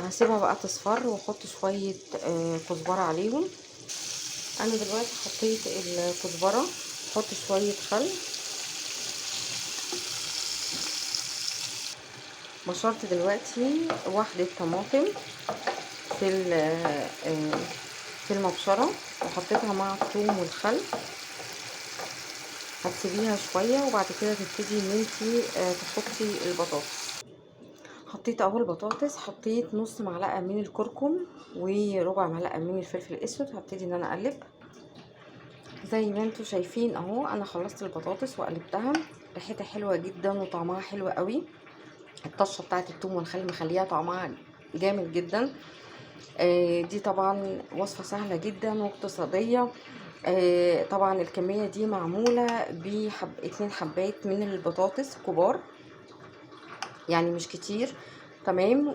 هسيبها بقى تصفر واحط شوية كزبره عليهم. انا دلوقتي حطيت الكزبره، احط شوية خل. بشرت دلوقتي واحدة طماطم في في المبشره وحطيتها مع الثوم والخل. هتسيبيها شوية وبعد كده تبتدي ان انتي تحطي البطاطس. حطيت اهو البطاطس، حطيت نص معلقه من الكركم وربع معلقه من الفلفل الاسود. هبتدي ان انا اقلب زي ما انتم شايفين اهو. انا خلصت البطاطس وقلبتها، ريحتها حلوة جدا وطعمها حلو قوي. الطشه بتاعت الثوم والخل مخليها طعمها جامد جدا. دي طبعا وصفه سهلة جدا واقتصادية. طبعا الكمية دي معمولة بحب 2 حبات من البطاطس كبار، يعني مش كتير. تمام.